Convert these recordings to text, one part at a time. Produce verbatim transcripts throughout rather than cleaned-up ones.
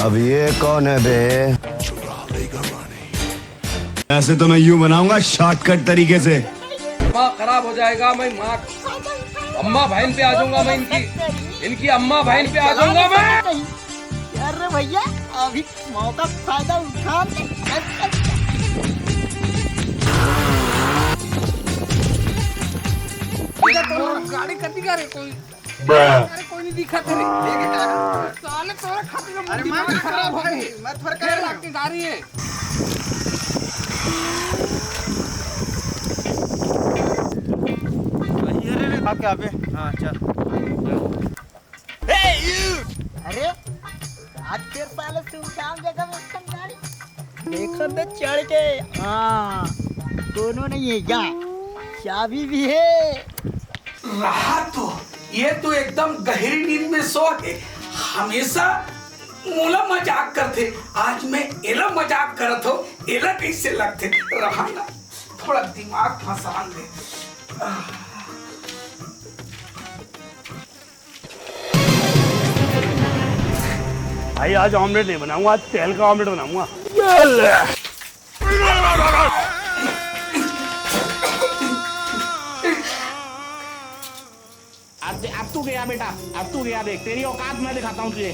अब ये कौन है बे? ऐसे तो मैं यूं बनाऊंगा शॉर्टकट तरीके से। दिमाग खराब हो जाएगा। मैं माँ, अम्मा बहन पे आ जाऊंगा मैं इनकी, इनकी अम्मा बहन पे आ जाऊंगा मैं। अरे भैया, अभी मौका फायदा उठा ले। गाड़ी कर दी क्या रे कोई? अरे कोई नहीं दिखा तेरे। साले तोरा खातिर हम अरे दिमाग मार खराब हो गए। मैं थोड़ा डेढ़ लाख की गाड़ी है। अरे, अरे, अरे, आप क्या पे? हाँ, चल। अरे, आज फिर साले सुनसान जगह में एकदम गाड़ी। देखो तो चढ़ के, हाँ, दोनों नहीं है क्या? चाबी भी है। रहा तो, ये तो एकदम गहरी नींद में सो है। हमेशा मोला मजाक करथे, आज मैं एला मजाक करत हो, एला कैसे लगथे? रहा ना, थोड़ा दिमाग फंसान दे। भाई, आज ऑमलेट नहीं बनाऊंगा, आज तेल का ऑमलेट बनाऊंगा। अब, अब तू गया बेटा, अब तू गया। देख, तेरी औकात मैं दिखाता हूँ तुझे।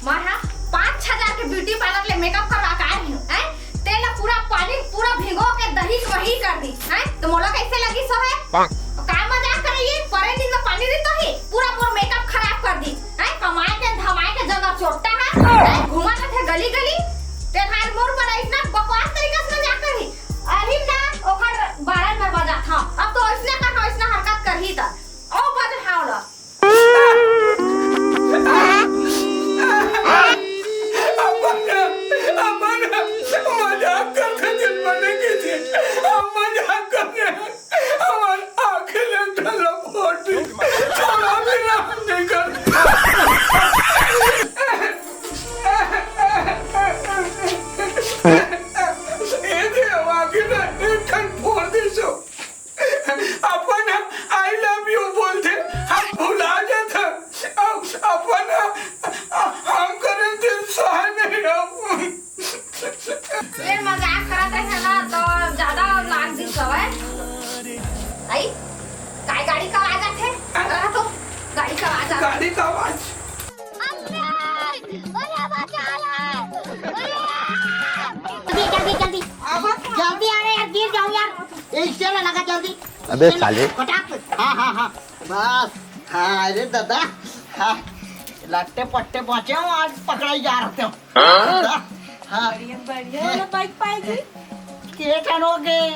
मैं हा पाँच हजार के ब्यूटी पार्लर ले मेकअप करवा के आए हूँ, हैं? तेला पूरा पानी पूरा भिगो के दही के वही कर दी, हैं? तो मोला कैसे लगी सो है? का मजाक करे ये? परे दिन में पानी दी तो ही पूरा मोर मेकअप खराब कर दी, हैं? कमाए के धमाए के जगह चोट्टा है, हैं? घूमत रथे गली गली। ते भाई मोर पर इतना बकवास तरीका से मजाक करी। अहिम ना ओकर बारन में बजात हव। अब तो ऐसने कर, ऐसने हरकत करही त। ओ बज हावला। अपन, अपन मजाक करके दिन बने के थे। हम मजाक करके हमार आँखें ले ढलम होती। थोड़ा भी ना निकल। ए दे, आँखें ना एक ठन फोड़ दे सो। अपन I love you बोलथे, हम भुला जाथन। अब अपन हम करे दिल सह नहीं अब। ये मजाक करत है ना, तो ज्यादा लाग दी सवय। आई, काय गाड़ी का आवाज आथे? रहा तो, गाड़ी का आवाज आथे। गाड़ी का आवाज। अरे, अरे, बचा ले। अरे। जल्दी, जल्दी, जल्दी। जल्दी आ रे यार, गिर जाऊं यार। ए, इससे ना लगा जल्दी। अबे इससे ना, साले। फटाक से। हाँ, हाँ, हाँ। बस। हाँ, अरे दादा। हाँ। लट्टे पट्टे बचे हो, आज पकड़ाई जा रहे हो। हाँ? दादा। हाँ। बढ़िया, बढ़िया वाला बाइक पाए जी। के ठन हो गए?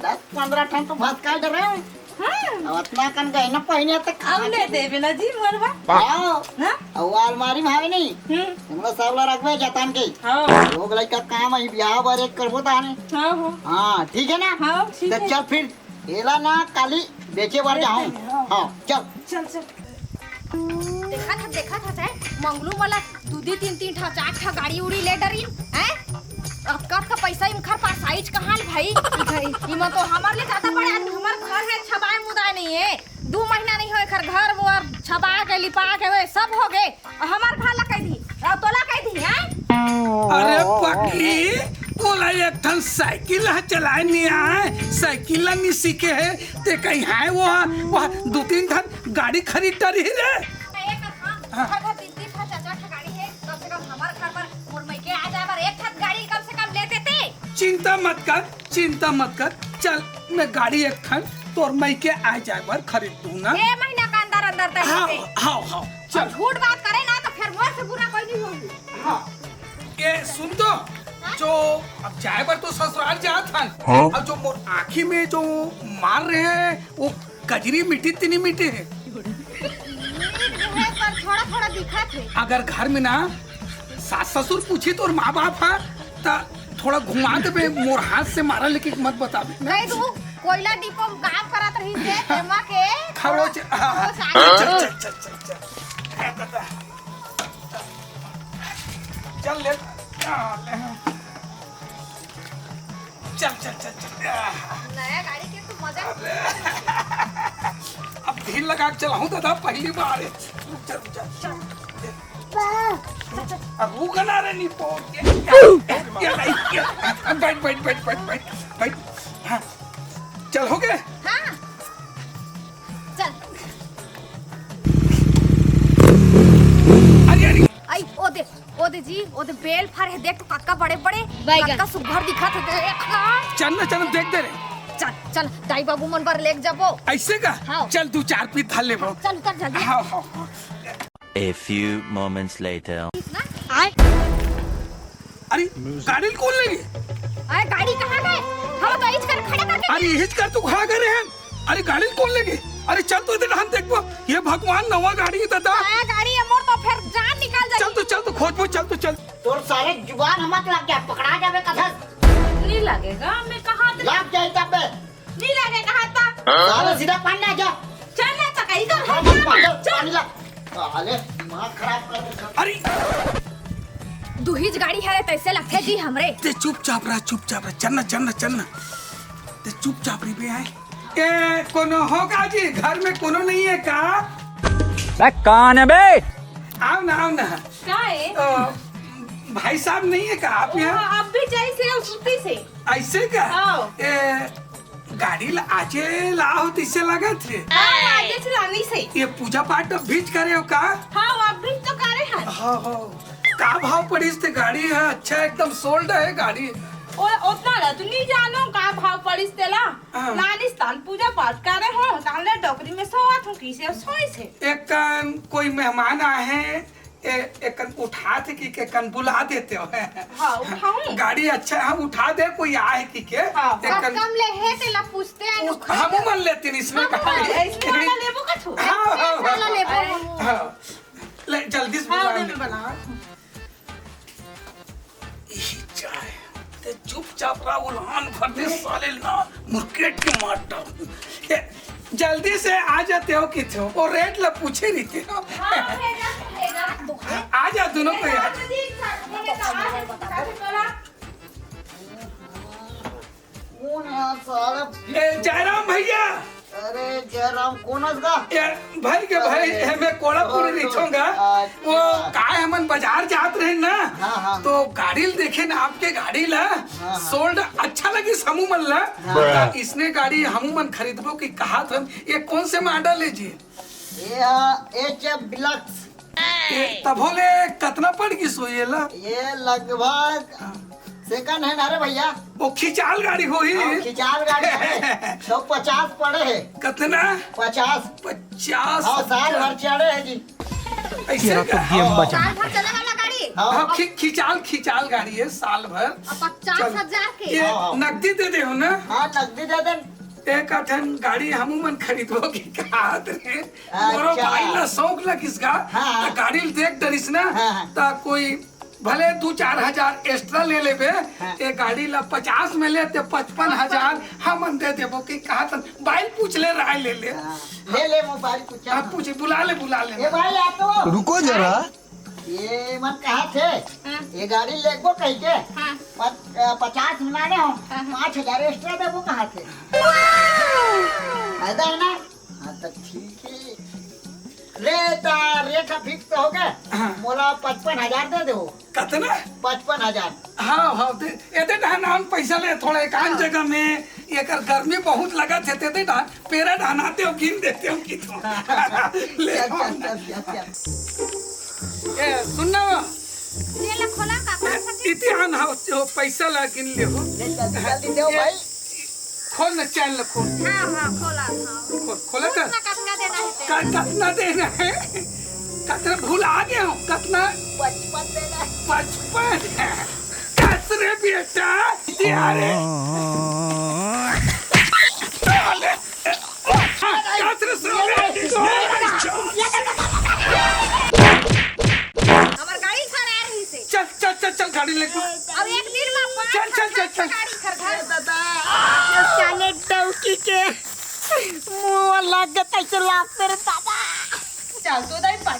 दस पन्द्रह ठन तो भटका डरे हैं। हाँ। अब अतना कन गए ना पहिने तक अब ले देबे ना जी मोर बा। हाँ। हाँ? अब वो अलमारी में हवे नहीं। हम्म। हमला सब ला रखबे जतन के। हाँ। लोग लइका काम ही ब्याह बर एक करबो ताने। हाँ, हाँ। हाँ, ठीक है ना? हाँ, ठीक तो है। चल फिर एला ना काली बेचे बर जाहूं। हाँ। हाँ, चल। चल, चल। देखत हस, देखत हस, हैं? मंगलू मोला दू दू, तीन तीन ठा, चार ठा गाड़ी उड़ी ले डरी, हैं? अब कतका पैसा इनकर पास आइच कहाँ ले भाई? भाई, इमा तो हमर ले ज्यादा बड़े आदमी, हमर घर है, छबाय मुदाय नहीं है। दू महीना नहीं होय, एकर घर वो अब छबा के, लिपा के, वो सब हो गए। अउ हमर घर ला कह दी, अउ तोला कह दी, हैं? अरे पगली, तोला एक ठन साइकिल ह चलाए नहीं आए, साइकिल ला नहीं सीखे है, ते कहीं है वो, वो दू तीन ठन गाड़ी खरीद डरी रे। एक, हाँ, हाँ। घर घर तीन तीन ठा, चार चार ठा गाड़ी है, कम से कम हमर घर पर मोर मइके आ जाए बर एक ठन गाड़ी कम से कम ले देते। चिंता मत कर, चिंता मत कर, चल मैं गाड़ी एक ठन तोर मइके आ जाए बर खरीद दूं ना। ए महीना का अंदर अंदर तय हाँ, होते। हाँ, हाँ, चल। झूठ बात करे ना तो फिर मोर से बुरा कोई नहीं होगी। हाँ, ये सुन तो, हाँ? जो अब जाए बर तो ससुराल जात हन, हाँ? अब जो मोर आँखी में जो मार रहे हैं, वो कजरी मिटी तिनी मिटी है। पर थोड़ा थोड़ा दिखत है। अगर घर में ना सास ससुर पूछी तोर माँ बाप हा, त थोड़ा घुमा देबे, मोर हाथ से मारा, लेकिन मत बताबे। कह दू, कोयला डिपो में काम करत रही से, तेमा के खरोच, हाँ। खरोच आ चल, गया। चल, चल, चल, चल, चल। चल ले। आ, ले। चल, चल, चल, चल। आ। नया गाड़ी के तो मजा। अरे। अब धीर लगा के चलाऊं दादा, पहली बार है। चल, चल, चल। अब रुक ना रे, नहीं पहुंच के। ये, ये, ये, बैठ, बैठ, बैठ। हाँ। चल, हो गए? हाँ। चल। अरे, अरे। आई, ओ दे, ओ दे जी, ओ दे बेल फर हे, देख तो कतका बड़े बड़े, बैगन। कतका सुग्घर दिखत हे, देख ना। चल ना, चल, देख दे रे। चल, चल, दाई बाबू मन बर लेके जाबो। ऐसे का? हाँ। चल, दू चार पीस धर लेबो। चल, उतर जल्दी। हाँ, हाँ, हाँ। A few moments later. ना? अरे, गाड़ी ल कोन लेगे? अरे, गाड़ी कहाँ गए? हम तो इच कर खड़े करके अरे, इच कर तू खड़ा करे हन। अरे, गाड़ी ल कोन लेगे? अरे, चल तो एदे डहन देखबो। ये भगवान, नवा गाड़ी हे दादा। नया गाड़ी हे मोर, तो फेर जान निकल जाही। चल तो, चल तो खोजबो, चल तो, चल। तोर सारे जुबान हमत लग गया, पकड़ा जाबे कथस। नहीं लगेगा, मैं कहाँ से लग जाए तब बे। नहीं लगे कहा था। साला सीधा पानी आ जा। चल ना, चकाई कर। हाँ, बस पानी, चल। पानी ला। साले, दिमाग खराब कर दे। अरे, दुहिज गाड़ी हरे, तैसे लगथे जी हमरे। ते चुपचाप रह, चुपचाप रह। चल ना, चल ना, चल ना। ते चुपचाप रह बे, आए। ए, कोनो होगा जी? घर में कोनो नहीं है का? बे, कौन है बे? आओ ना, आओ ना। का है? अ, भाई साहब नहीं है का आप वो यहाँ? अब भी जाइसे, सुती से। ऐसे का? आओ। ए, गाड़ी ला आजे लाहो तइसे लगत हे। हाँ, आजे से लानी से। ये पूजा पाठ अब बीच करे हो का? हाँ, वो अब बीच तो करे हन। हाँ, हाँ। का भाव पड़िस ते गाड़ी हे? अच्छा, एकदम sold हे गाड़ी। ओ, ओतना ला तू नहीं जानो का भाव पड़िस तेला। हाँ। लानिस तान पूजा पाठ करे हो, तान ले डोकरी में सोवत हो, किसे सोइस हे। एक कन कोई मेहमान आए हैं, ए, एकन उठा दे कि के कन बुला देते हो। हाँ, उठाऊं? गाड़ी अच्छा है, हम उठा दे, कोई आए कि के। हाँ। एकन कम ले हे, तेला पूछते हैं, उस-, उठा हम दे। मन लेते नहीं इसमें हाँ, गाड़ी। हाँ, इसमें वाला लेबो का छू? हाँ, हाँ, हाँ, वाला हाँ। लेबो। हाँ। ले, जल्दी से हाँ, बुला उधर ले। में बना। यही चाय। ते चुपचाप रहा, उल्हान भर दे साले ना, मुरकेट के मार डाल। ए, जल्दी से आ जाते हो कि थे, वो रेट ला पूछे नहीं थे। हाँ, भेजा, भेजा। आ जा दोनों को यार। भेजा, भेजा, भेजा। कौन है साला? ए, जयराम भैया। अरे जयराम, कौन हस गा? ए, भाई के भाई, अरे, हे, मैं कोड़ापुरी ओ, नहीं छूंगा। अच्छा। वो काय हमन बाजार जात रहे ना, हाँ, हाँ। तो गाड़ी ल देखे ना, आपके गाड़ी ला, हाँ, हाँ। Sold अच्छा लगिस हमू मन ला। हाँ। त इसने गाड़ी हमू मन खरीदबो कि कहात हन, ये कौन से model है जी? ये, हाँ, H F Deluxe। ए, तभो ले कतना पड़ गिस हो ये ला? ये लगभग हाँ। Second hand, अरे भैया। वो खिंचाल गाड़ी होही। हाँ, खिंचाल गाड़ी है। तो पचास पड़े है। कतना? पचास। पचास हाँ, साल हजार। भर चढ़े है जी। ऐसे तेरा तो का? गेम हाँ। बचा। साल भर चले वाला गाड़ी? हाँ। हाँ, खि-, खिंचाल, खिंचाल गाड़ी है, साल भर। अब पचास हजार चल। के? ये हाँ, हाँ। नकदी दे दे हो ना? हाँ, नकदी दे दे। एक अठन गाड़ी हमू मन खरीदबो की कहात रहे। मोरो अच्छा। भाई ला शौक लगिस गा, हाँ। त गाड़ी ल देख डरिस ना, हाँ, हाँ। त कोई भले दू चार हजार extra ले लेबे, हाँ। ए गाड़ी ला पचास में ले ते पचपन हजार हमन दे देबो कि कहा तन भाई पूछ ले, राय ले ले। हाँ, ले ले मोबाइल पूछा। हाँ, पूछे, बुला ले, बुला ले। ए भाई, आ तो। रुको जरा। ये मन कहा थे, हाँ। ये गाड़ी लेगो कह के, हाँ। पच-, अ, पचास में ना हो, हाँ, हाँ। पाँच हजार extra देबो कहा थे। फायदा है ना? हाँ, तो ठीक है। ले, ता रेट fix तो हो गया। हाँ। मोला पचपन हजार दे दो। कतना? पचपन हजार। हाँ, हाँ, दे, एदे डहन हम पैसा ले, थोड़ा एकांत हाँ। जगह में, एकर गर्मी बहुत लगत हे, तेदे डहन, पेरा डहन आते हो, गिन देते हो कि तो। ले, चल, चल, चल, चल, चल। ए, सुन ना। ये ला खोला का, का ए, सके? इति आन हो, जो पैसा ला गिन ले हो। ले, जल्दी, जल्दी दे हो ए, भाई। खोल ना, चैन ला खोल। हाँ, हाँ, खोला, हाँ। खोल, खोला पूछ था? ना कतना देना है तेरे? का-, कतना देना है? कतना भुला गया हूँ, कतना? पचपन देना है। पचपन? कस रे बेटा, दिया रे। कस रे साले। हमार गाड़ी खराब रही से। चल, चल, चल, चल, गाड़ी ले। अब एक दिन में पाँच चल, चल, चल, चल। गाड़ी खरीदा। दादा, ये साले डौकी के मुंह लग गए, ऐसे लागते रे दादा। चल, तू दाई पाट।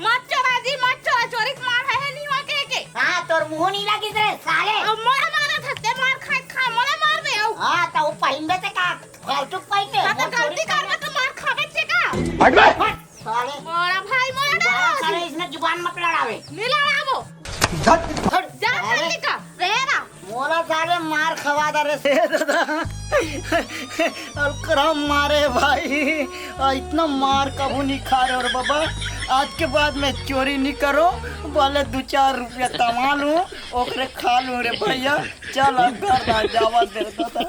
मत चोरा जी, मत चोरा, चोरी के मार हे, हे नहीं हुआ के, के। हाँ, तोर मुंह नहीं लगिस रे, साले। अब मोला मारत हस ते, मार खाए खा, मोला मार बे, अउ। हाँ, त वो पहिनबे ते का, फालतू पहिनबे, हाँ, तो मोर चोरी गलती करबे तो मार खाबे ते का। हट बे। हट, साले। मोरा भाई, मोरा दोबारा डराओ साले जी। इसने जुबान मत लड़ावे। नहीं लड़ाबो। हट, हट, जा साले। जल्दी का, रे ना। मोला साले मार खवा दे रे। ए दादा, अलकरम मारे भाई, आ, इतना मार कभू नहीं खा रहे। और बाबा, आज के बाद मैं चोरी नहीं करूँ, भले दो चार रुपया कमा लूँ, ओकरे खा लूँ रे भैया। चल, अब घर ना जावा दे दादा।